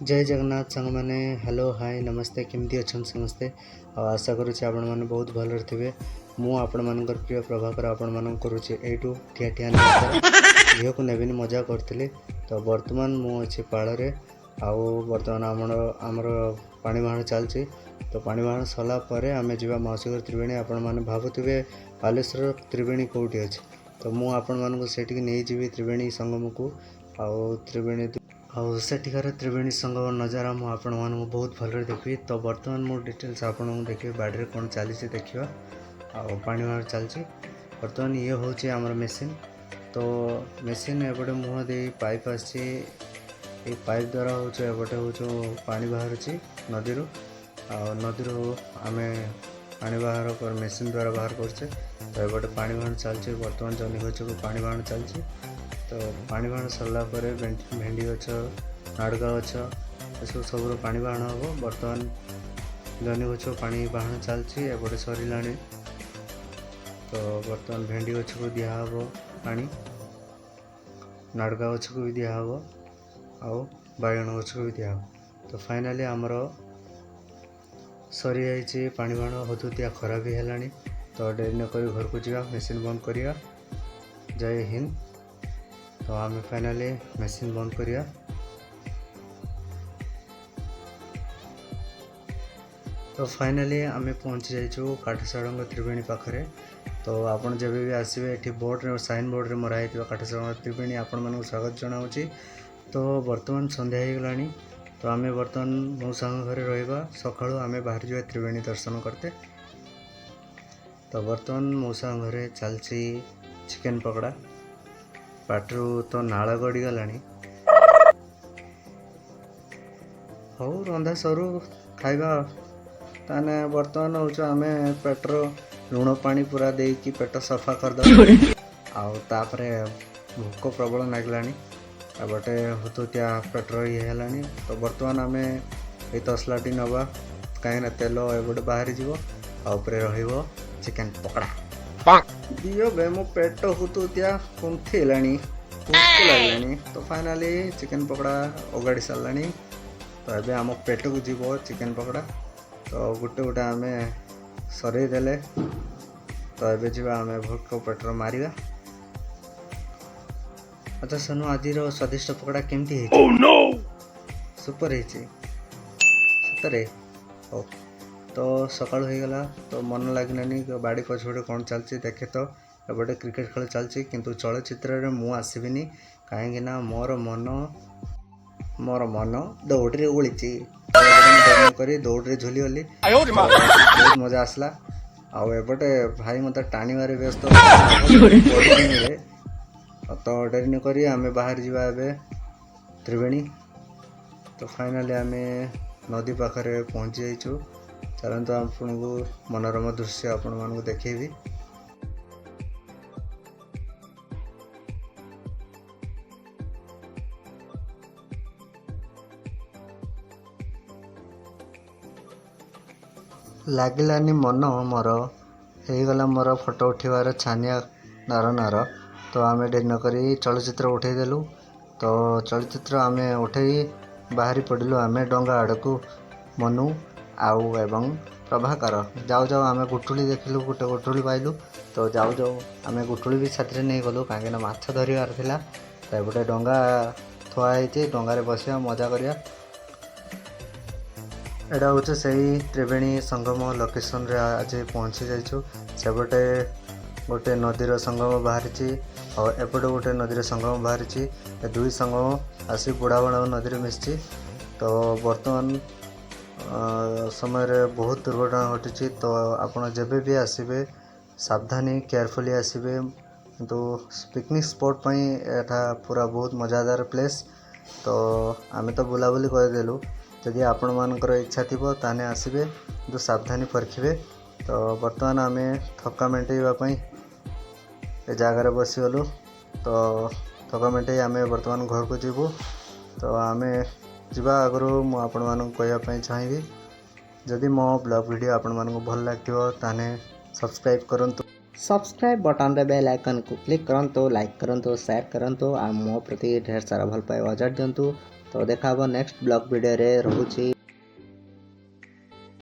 ଜୟ ଜଗନ୍ନାଥ ସାଙ୍ଗମାନେ। ହ୍ୟାଲୋ, ହାଏ, ନମସ୍ତେ। କେମିତି ଅଛନ୍ତି ସମସ୍ତେ? ଆଉ ଆଶା କରୁଛି ଆପଣମାନେ ବହୁତ ଭଲରେ ଥିବେ। ମୁଁ ଆପଣମାନଙ୍କର ପ୍ରିୟ ପ୍ରଭାକର ଆପଣମାନଙ୍କୁ କରୁଛି ଏଇଠୁ ଠିଆ ଠିଆ ନମସ୍କାର। ଝିଅକୁ ନେବିନି, ମଜା କରୁଥିଲି। ତ ବର୍ତ୍ତମାନ ମୁଁ ଅଛି ପାଳରେ ଆଉ ବର୍ତ୍ତମାନ ଆମର ପାଣି ବାହାଣ ଚାଲିଛି। ତ ପାଣି ବାହାଣ ସରିଲା ପରେ ଆମେ ଯିବା ମାଉସୀ ଘର ତ୍ରିବେଣୀ। ଆପଣମାନେ ଭାବୁଥିବେ ବାଲେଶ୍ୱର ତ୍ରିବେଣୀ କେଉଁଠି ଅଛି। ତ ମୁଁ ଆପଣମାନଙ୍କୁ ସେଠିକି ନେଇଯିବି ତ୍ରିବେଣୀ ସଙ୍ଗମକୁ। ଆଉ ତ୍ରିବେଣୀ ଆଉ ସେଠିକାର ତ୍ରିବେଣୀ ସଙ୍ଗମ ନଜାରା ମୁଁ ଆପଣମାନଙ୍କୁ ବହୁତ ଭଲରେ ଦେଖିବି। ତ ବର୍ତ୍ତମାନ ମୁଁ ଡିଟେଲ୍ସ ଆପଣଙ୍କୁ ଦେଖିବି, ବାଡ଼ିରେ କ'ଣ ଚାଲିଛି ଦେଖିବା। ଆଉ ପାଣି ବାହାର ଚାଲିଛି ବର୍ତ୍ତମାନ। ଇଏ ହେଉଛି ଆମର ମେସିନ୍। ତ ମେସିନ୍ ଏପଟେ ମୁହଁ ଦେଇ ପାଇପ୍ ଆସିଛି। ଏଇ ପାଇପ୍ ଦ୍ୱାରା ହେଉଛି ଏପଟେ ହେଉଛି ପାଣି ବାହାରୁଛି ନଦୀରୁ। ଆଉ ନଦୀରୁ ଆମେ ପାଣି ବାହାର ମେସିନ୍ ଦ୍ୱାରା ବାହାର କରୁଛେ। ତ ଏପଟେ ପାଣି ବାହାର ଚାଲିଛି ବର୍ତ୍ତମାନ। ଜହ୍ନି ଗଛକୁ ପାଣି ବାହାର ଚାଲିଛି। ତ ପାଣି ବାହାର ସରିଲା ପରେ ଭେଣ୍ଡି ଗଛ, ନାଡ଼କା ଗଛ, ଏସବୁ ସବୁର ପାଣି ବାହାଣ ହେବ। ବର୍ତ୍ତମାନ ଜହ୍ନି ଗଛ ପାଣି ବାହାଣ ଚାଲିଛି, ଏପଟେ ସରିଲାଣି। ତ ବର୍ତ୍ତମାନ ଭେଣ୍ଡି ଗଛକୁ ଦିଆହେବ ପାଣି, ନାଡ଼କା ଗଛକୁ ବି ଦିଆହେବ ଆଉ ବାଇଗଣ ଗଛକୁ ବି ଦିଆହେବ। ତ ଫାଇନାଲି ଆମର ସରିଯାଇଛି ପାଣି ବାଣ। ହୁତୁହୁତିଆ ଖରା ବି ହେଲାଣି। ତ ଡେରି ନକରି ଘରକୁ ଯିବା, ମେସିନ୍ ବନ୍ଦ କରିବା। ଜୟ ହିନ୍ଦ। ତ ଆମେ ଫାଇନାଲି ମେସିନ୍ ବନ୍ଦ କରିବା। ତ ଫାଇନାଲି ଆମେ ପହଞ୍ଚି ଯାଇଛୁ କାଠଶାଳଙ୍କ ତ୍ରିବେଣୀ ପାଖରେ। ତ ଆପଣ ଯେବେ ବି ଆସିବେ, ଏଠି ବୋର୍ଡ଼ରେ, ସାଇନ୍ ବୋର୍ଡ଼ରେ ମରା ହେଇଥିବା କାଠଶାଳଙ୍କ ତ୍ରିବେଣୀ ଆପଣମାନଙ୍କୁ ସ୍ୱାଗତ ଜଣାଉଛି। ତ ବର୍ତ୍ତମାନ ସନ୍ଧ୍ୟା ହେଇଗଲାଣି। ତ ଆମେ ବର୍ତ୍ତମାନ ମଉସାଙ୍କ ଘରେ ରହିବା। ସକାଳୁ ଆମେ ବାହାରି ଯିବା ତ୍ରିବେଣୀ ଦର୍ଶନ କରତେ। ତ ବର୍ତ୍ତମାନ ମଉସାଙ୍କ ଘରେ ଚାଲିଛି ଚିକେନ୍ ପକୋଡ଼ା। ପାଟିରୁ ତ ନାଳ ଗଡ଼ିଗଲାଣି। ହଉ, ରନ୍ଧା ସରୁ, ଖାଇବା। ତାହେଲେ ବର୍ତ୍ତମାନ ହେଉଛୁ ଆମେ ପେଟର ଲୁଣ ପାଣି ପୁରା ଦେଇକି ପେଟ ସଫା କରିଦେବା। ଆଉ ତାପରେ ଭୋକ ପ୍ରବଳ ଲାଗିଲାଣି, ଏପଟେ ହୁତୁତିଆ ପେଟର ଇଏ ହେଲାଣି। ତ ବର୍ତ୍ତମାନ ଆମେ ଏଇ ତସଲାଟି ନେବା, କାହିଁକିନା ତେଲ ଏପଟେ ବାହାରିଯିବ ଆଉ ଉପରେ ରହିବ ଚିକେନ୍ ପକୋଡ଼ା। ଦିଅ ବେ, ମୋ ପେଟ ହୁତୁତିଆ କୁନ୍ଥେଇଲାଣି, ଭୋକ ଲାଗିଲାଣି। ତ ଫାଇନାଲି ଚିକେନ୍ ପକୋଡ଼ା ଓଗାଡ଼ି ସାରିଲାଣି। ତ ଏବେ ଆମ ପେଟକୁ ଯିବ ଚିକେନ୍ ପକୋଡ଼ା। ତ ଗୋଟେ ଗୋଟେ ଆମେ ସରେଇ ଦେଲେ। ତ ଏବେ ଯିବା ଆମେ ଭୋକ ପେଟର ମାରିବା। ଆଚ୍ଛା ସୋନୁ, ଆଜିର ସ୍ୱାଦିଷ୍ଟ ପକୋଡ଼ା କେମିତି ହେଇଛି? ସୁପର ହେଇଛି ସତରେ। ହଉ, ତ ସକାଳୁ ହେଇଗଲା। ତ ମନ ଲାଗିଲାନି, ବାଡ଼ି ପଛପଟେ କ'ଣ ଚାଲିଛି ଦେଖେ। ତ ଏପଟେ କ୍ରିକେଟ ଖେଳ ଚାଲିଛି, କିନ୍ତୁ ଚଳଚ୍ଚିତ୍ରରେ ମୁଁ ଆସିବିନି, କାହିଁକି ନା ମୋର ମନ ଦୌଡ଼ିରେ ଉଳିଛି। ତ ଏପଟେ ମୁଁ ଡେରି କରି ଦୌଡ଼ିରେ ଝୁଲିଗଲି। ତ ବହୁତ ମଜା ଆସିଲା। ଆଉ ଏପଟେ ଭାଇ ମୋତେ ଟାଣିବାରେ ବ୍ୟସ୍ତ ପଡ଼ିଯିବେ। ତ ଡେରି ନକରି ଆମେ ବାହାରି ଯିବା ଏବେ ତ୍ରିବେଣୀ। ତ ଫାଇନାଲି ଆମେ ନଦୀ ପାଖରେ ପହଞ୍ଚି ଯାଇଛୁ। ଚାଲନ୍ତୁ, ଆପଣଙ୍କୁ ମନୋରମ ଦୃଶ୍ୟ ଆପଣମାନଙ୍କୁ ଦେଖେଇବି। ଲାଗିଲାନି ମନ ମୋର, ହେଇଗଲା ମୋର ଫଟୋ ଉଠିବାର ଛାନିଆ ନର ନର। ତ ଆମେ ଡେରି ନକରି ଚଳଚ୍ଚିତ୍ର ଉଠେଇଦେଲୁ। ତ ଚଳଚ୍ଚିତ୍ର ଆମେ ଉଠେଇ ବାହାରି ପଡ଼ିଲୁ ଆମେ ଡଙ୍ଗା ଆଡ଼କୁ, ମନୁ ଆଉ ଏବଂ ପ୍ରଭାକର। ଯାଉ ଯାଉ ଆମେ ଗୁଠୁଳି ଦେଖିଲୁ, ଗୋଟେ ଗୁଠୁଳି ପାଇଲୁ। ତ ଯାଉ ଯାଉ ଆମେ ଗୁଠୁଳି ବି ସାଥିରେ ନେଇଗଲୁ, କାହିଁକିନା ମାଛ ଧରିବାର ଥିଲା। ତ ଏପଟେ ଡଙ୍ଗା ଥୁଆ ହେଇଛି, ଡଙ୍ଗାରେ ବସିବା, ମଜା କରିବା। ଏଇଟା ହେଉଛି ସେଇ ତ୍ରିବେଣୀ ସଙ୍ଗମ ଲୋକେସନରେ ଆଜି ପହଞ୍ଚି ଯାଇଛୁ। ସେପଟେ ଗୋଟେ ନଦୀର ସଙ୍ଗମ ବାହାରିଛି ଆଉ ଏପଟେ ଗୋଟେ ନଦୀର ସଙ୍ଗମ ବାହାରିଛି। ଏ ଦୁଇ ସଙ୍ଗମ ଆସି ବୁଢ଼ାବଳଙ୍ଗ ନଦୀରେ ମିଶିଛି। ତ ବର୍ତ୍ତମାନ ସମୟରେ ବହୁତ ଦୁର୍ଘଟଣା ଘଟିଛି। ତ ଆପଣ ଯେବେ ବି ଆସିବେ, ସାବଧାନୀ, କେୟାରଫୁଲି ଆସିବେ। କିନ୍ତୁ ପିକନିକ୍ ସ୍ପଟ୍ ପାଇଁ ଏଟା ପୁରା ବହୁତ ମଜାଦାର ପ୍ଲେସ୍। ତ ଆମେ ତ ବୁଲାବୁଲି କରିଦେଲୁ। ଯଦି ଆପଣମାନଙ୍କର ଇଚ୍ଛା ଥିବ, ତାହେଲେ ଆସିବେ, କିନ୍ତୁ ସାବଧାନୀ ପରଖିବେ। ତ ବର୍ତ୍ତମାନ ଆମେ ଥକା ମେଣ୍ଟେଇବା ପାଇଁ ଏ ଜାଗାରେ ବସିଗଲୁ। ତ ଥକା ମେଣ୍ଟେଇ ଆମେ ବର୍ତ୍ତମାନ ଘରକୁ ଯିବୁ। ତ ଆମେ ଯିବା ଆଗରୁ ମୁଁ ଆପଣମାନଙ୍କୁ କହିବା ପାଇଁ ଚାହିଁବି, ଯଦି ମୋ ବ୍ଲଗ୍ ଭିଡ଼ିଓ ଆପଣମାନଙ୍କୁ ଭଲ ଲାଗିଥିବ, ତାହେଲେ ସବସ୍କ୍ରାଇବ୍ କରନ୍ତୁ। ସବସ୍କ୍ରାଇବ୍ ବଟନ୍ରେ ବେଲ୍ ଆଇକନ୍କୁ କ୍ଲିକ୍ କରନ୍ତୁ, ଲାଇକ୍ କରନ୍ତୁ, ସେୟାର କରନ୍ତୁ ଆଉ ମୋ ପ୍ରତି ଢେର ସାରା ଭଲ ପାଇବା ଅଜାଡ଼ି ଦିଅନ୍ତୁ। ତ ଦେଖା ହେବ ନେକ୍ସଟ ବ୍ଲଗ୍ ଭିଡ଼ିଓରେ। ରହୁଛି।